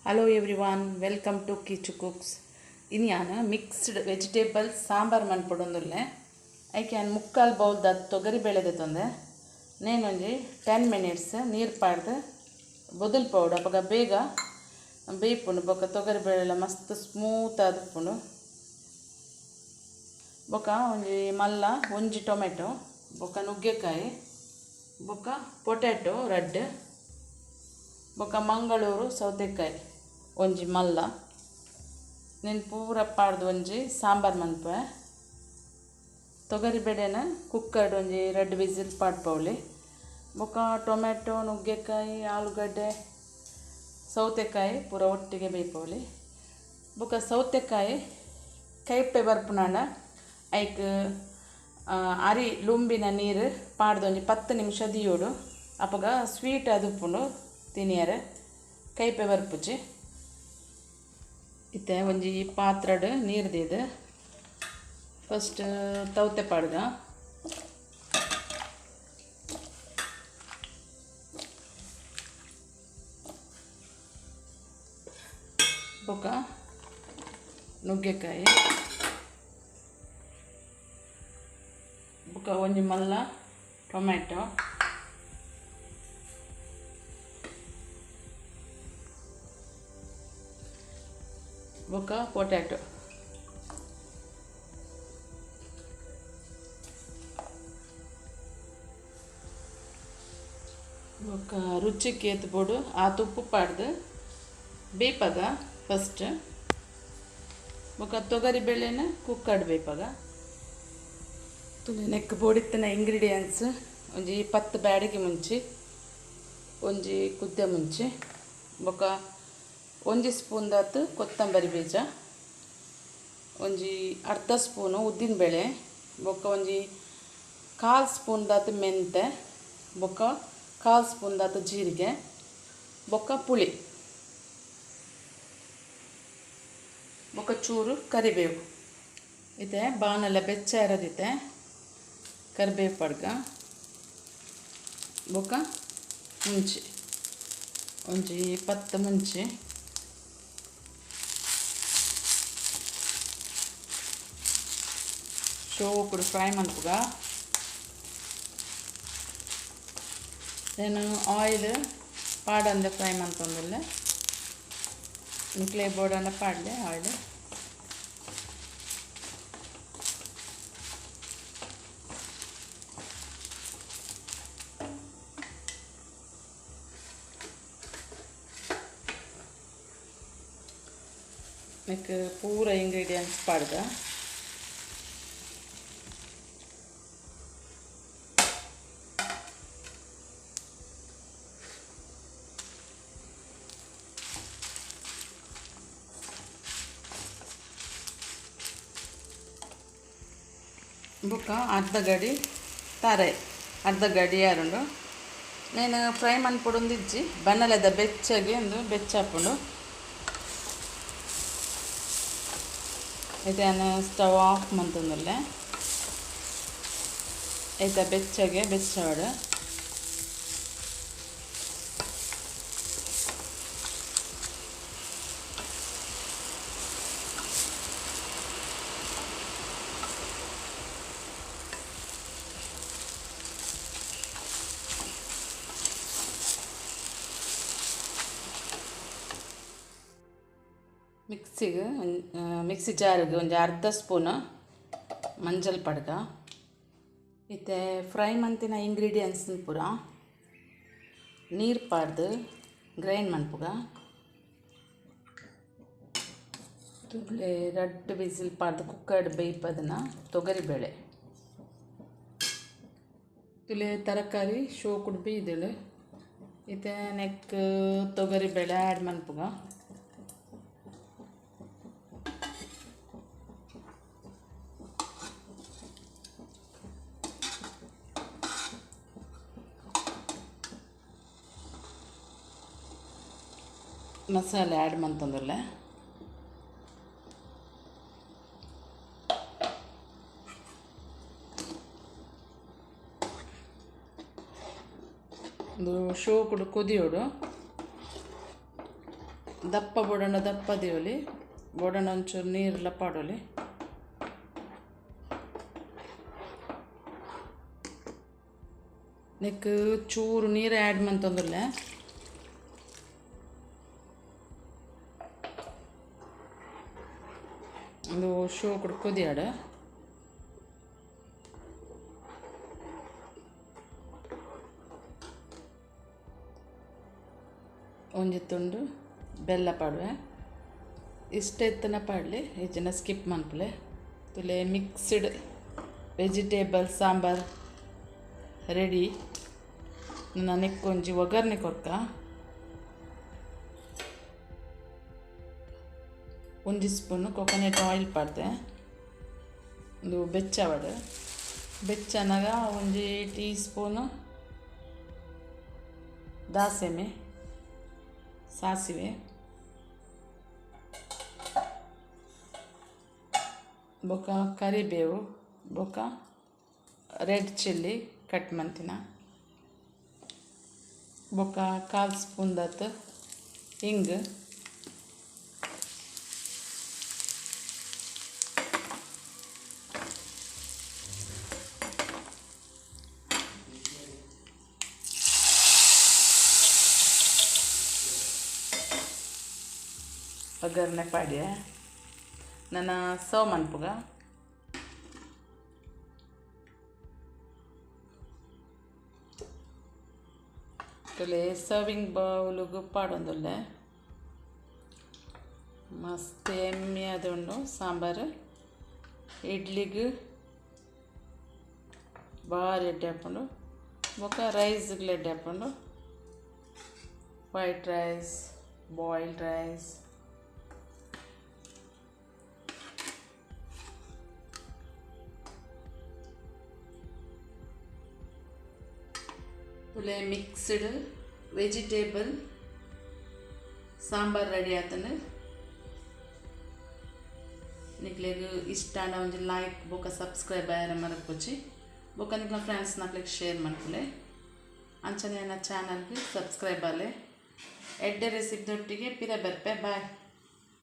Hello everyone, welcome to Kichu cooks. ಇನ್ಯಾನ mixed vegetable sambar ಮನ್ಪೊಡೊಂದುಲ್ಲೆ. ಐಕೆ ಯಾನ್ ಮುಕ್ಕಾಲು bowl ದ ತೊಗರಿ ಬೇಳೆ ತೊಂದೆ ನೇನೊಂಜಿ 10 ಮಿನಿಟ್ಸ್ ನೀರು ಪಾಡ್ದು ಬೊದಲ್ ಪೌಡ್ ಅಪಗ ಬೇಗ ಬೇಯ್ಪುಂಡು. ಬೊಕ ತೊಗರಿ ಬೇಳೆಲ ಮಸ್ತ್ ಸ್ಮೂತ್ ಆದಿಪ್ಪುಂಡು. ಬೊಕ ಒಂಜಿ ಮಲ್ಲ ಒಂಜಿ ಟೊಮೆಟೊ, ಬೊಕ ನುಗ್ಗೆಕಾಯಿ, ಬೊಕ ಪೊಟ್ಯಾಟೊ ರಡ್ಡ್, ಬೊಕ ಮಂಗಳೂರು ಸೌತೆಕಾಯಿ ಒಂಜಿ ಮಲ್ಲ. ನೆನ್ ಪೂರ ಪಾಡ್ದು ಒಂಜಿ ಸಾಂಬಾರ್ ಮನ್ಪುವೆ. ತೊಗರಿ ಬೇಳೆನ ಕುಕ್ಕರ್ಡ್ ಒಂಜಿ ರಡ್ಡ್ ವಿಸಿಲ್ ಪಾಡ್ಪೌಲಿ. ಬೊಕ ಟೊಮೆಟೊ, ನುಗ್ಗೆಕಾಯಿ, ಆಲೂಗಡ್ಡೆ, ಸೌತೆಕಾಯಿ ಪೂರ ಒಟ್ಟಿಗೆ ಬೇಯ್ಪೌಲಿ. ಬೊಕ ಸೌತೆಕಾಯಿ ಕೈಪೆ ಬರ್ಪುನಾಂಡ ಐಕ್ ಅರಿ ಲುಂಬಿನ ನೀರು ಪಾಡ್ದು ಒಂಜಿ 10 ನಿಮಿಷ ದಿಯೋಡು. ಅಪಗ ಸ್ವೀಟ್ ಆದಿಪ್ಪುಂಡು ತಿನಿಯರೆ, ಕೈಪೆ ಬರ್ಪುಜಿ. ಇತ್ತೆ ಒಂಜಿ ಪಾತ್ರಡ್ ನೀರು ದೀದು ಫಸ್ಟ್ ತೌತೆ ಪಾಡ್ಗ. ಬೊಕ ನುಗ್ಗೆಕಾಯಿ, ಬೊಕ ಒಂಜಿ ಮಲ್ಲ ಟೊಮೆಟೊ, ಬೊಕ ಪೊಟ್ಯಾಟೊ, ಬೊಕ ರುಚಿಕ್ ಏತ್ ಬೋಡು ಆತ್ ಉಪ್ಪು ಪಾಡ್ದು ಬೇಯ್ಪಗ ಫಸ್ಟ್. ಬೊಕ ತೊಗರಿ ಬೇಳೆನ ಕುಕ್ಕರ್ಡ್ ಬೇಯ್ಪಗ. ನೆಕ್ಕ್ ಬೋಡಿತ್ತಿನ ಇಂಗ್ರೀಡಿಯೆಂಟ್ಸ್ ಒಂಜಿ 10 ಬ್ಯಾಡಗಿ ಮುಂಚಿ, ಒಂಜಿ ಕುದ್ದೆ ಮುಂಚಿ, ಬೊಕ ಒಂಜಿ ಸ್ಪೂನ್ ದಾತ್ ಕೊತ್ತಂಬರಿ ಬೀಜ, ಒಂಜಿ ಅರ್ಧ ಸ್ಪೂನು ಉದ್ದಿನ ಬೇಳೆ, ಬೊಕ ಒಂಜಿ ಕಾಲು ಸ್ಪೂನ್ ದಾತ್ ಮೆಂತೆ, ಬೊಕ ಕಾಲು ಸ್ಪೂನ್ ದಾತ್ ಜೀರಿಗೆ, ಬೊಕ ಪುಳಿ, ಬೊಕ ಚೂರು ಕರಿಬೇವು. ಇತ್ತೆ ಬಾಣಲೆ ಬೆಚ್ಚ ಇರೋದಿತ್ತೆ ಕರಿಬೇವು ಪಡ್ಗ, ಬೊಕ ಮುಂಚಿ ಒಂಜಿ 10 ಮುಂಚಿ, ಶೋಕುಡು ಫ್ರೈ ಮನ್ಪುಗ. నేను ಆಯಿಲ್ ಪಾಡಂದೆ ಫ್ರೈ ಮನ್ಪೊಂದುಲ್ಲೆ, ನಿಕ್ಲೆ ಬೋಡಂಡ ಪಾಡ್ಲೆ ಆಯಿಲ್. ನೆಕ್ ಪೂರ ಇಂಗ್ರೀಡಿಯೆಂಟ್ಸ್ ಪಾಡ್ದ. ಬೊಕ ಅರ್ಧ ಗಡಿ ತಾರೆ, ಅರ್ಧ ಗಡಿ ಯಾರುಂಡು. నేను ಫ್ರೈ ಮನ್ಪೊಡೊಂದಿಜ್ಜಿ, ಬಣ್ಣಲೆದ ಬೆಚ್ಚಗೆ ಒಂದು ಬೆಚ್ಚಾಪುಂಡು. ಇತ್ತೆ ಯಾನ್ ಸ್ಟವ್ ಆಫ್ ಮಂತೊಂದುಲ್ಲೆ. ಐತ ಬೆಚ್ಚಗೆ ಬೆಚ್ಚಾವಡ್. ಮಿಕ್ಸಿಗೆ ಮಿಕ್ಸಿ ಜಾರಿಗೆ ಒಂಜಿ ಅರ್ಧ ಸ್ಪೂನ್ ಮಂಜಲ್ ಪಡ್ಗ. ಇತ್ತೆ ಫ್ರೈ ಮಂತಿನ ಇಂಗ್ರೀಡಿಯೆಂಟ್ಸ್ ಪೂರ ನೀರು ಪಾಡ್ದು ಗ್ರೈಂಡ್ ಮನ್ಪುಗ. ತುಲೆ ರಡ್ಡ್ ವಿಸಿಲ್ ಪಾಡ್ದು ಕುಕ್ಕರ್ಡ್ ಬೇಯ್ಪದನ ತೊಗರಿ ಬೇಳೆ. ತುಲೆ ತರಕಾರಿ ಶೋಕುಡು ಬೀದಳು. ಇತ್ತೆ ನೆಕ್ ತೊಗರಿ ಬೇಳೆ ಆ್ಯಡ್ ಮನ್ಪುಗ. ಮಸಾಲೆ ಆ್ಯಡ್ ಮಂತೊಂದುಲ್ಲೆ. ಉಂದು ಶೋಕುಡು ಕೊದಿಯೋಡು. ದಪ್ಪ ಬೋಡಂಡ ದಪ್ಪ ದೇವಲಿ ಬೋಡಂಡ ಒಂಚೂರು ನೀರೆಲ್ಲ ಪಾಡೋಲಿ. ನೆಕ್ ಚೂರು ನೀರು ಆ್ಯಡ್ ಮಂತೊಂದುಲ್ಲೆ. ಒಂದು ಶೋ ಕೊದಿಯಾಡ. ಒಂಜಿ ತುಂಡು ಬೆಲ್ಲ ಪಾಡುವೆ. ಇಷ್ಟ ಎತ್ತನ ಪಾಡಲಿ, ಇಜ್ಜಿನ ಸ್ಕಿಪ್ ಮನ್ಪುಲೆ. ತುಲೆ ಮಿಕ್ಸ್ಡ್ ವೆಜಿಟೇಬಲ್ ಸಾಂಬಾರ್ ರೆಡಿ. ನೆಕ್ಕೊಂಜಿ ಒಗ್ಗರಣೆ ಕೊರ್ಕ. ಒಂಜಿ ಸ್ಪೂನ್ ಕೊಕೊನಟ್ ಆಯಿಲ್ ಪಾಡ್ದೆ. ಒಂದು ಬೆಚ್ಚವಡು ಬೆಚ್ಚನಾಗ ಒಂಜಿ ಟೀ ಸ್ಪೂನು ದಾಸೆಮೆ ಸಾಸಿವೆ ಬೊಕ ಕರಿಬೇವು ಬೊಕ ರೆಡ್ ಚಿಲ್ಲಿ ಕಟ್ ಮಂತಿನ ಬೊಕ ಕಾಲು ಸ್ಪೂನ್ ದಾತ್ ಹಿಂಗ್ ಒಗ್ಗರಣೆ ಪಾಡ್ಯ. ನನ್ನ ಸರ್ವ್ ಮನ್ಪುಗ. ತುಲೆ ಸರ್ವಿಂಗ್ ಬೌಲುಗು ಪಾಡೊಂದುಲ್ಲೆ. ಮಸ್ತ್ ಎಮ್ಮೆ ಆದುಂಡು ಸಾಂಬಾರು. ಇಡ್ಲಿಗ್ ಬಾರಿ ಎಡ್ಡೆ ಆಪುಂಡು. ಬೊಕ ರೈಸ್ಗ್ಲ ಎಡ್ಡೆ ಆಪುಂಡು. White rice, boiled rice. ತುಲೆ ಮಿಕ್ಸ್ಡ್ ವೆಜಿಟೇಬಲ್ ಸಾಂಬಾರ್ ರೆಡಿ ಆತಂಡ್. ನಿಕ್ಲೆಗ್ ಇಷ್ಟ ಆಂಡ ಒಂಜಿ ಲೈಕ್ ಬೊಕ ಸಬ್ಸ್ಕ್ರೈಬ್ ಆಯೆರೆ ಮರಪೊಚಿ. ಬೊಕ ನಿಕ್ಲೆನ ಫ್ರೆಂಡ್ಸ್ ನಕ್ಲೆಗ್ ಶೇರ್ ಮನ್ಪುಲೆ. ಅಂಚನೆ ಎನ್ನ ಚಾನಲ್ಗ್ ಸಬ್ಸ್ಕ್ರೈಬ್ ಆಲೆ. ಎಡ್ಡೆ ರೆಸಿಪಿ ದೊಟ್ಟಿಗೆ ಪಿರ ಬರ್ಪೆ. ಬಾಯ್.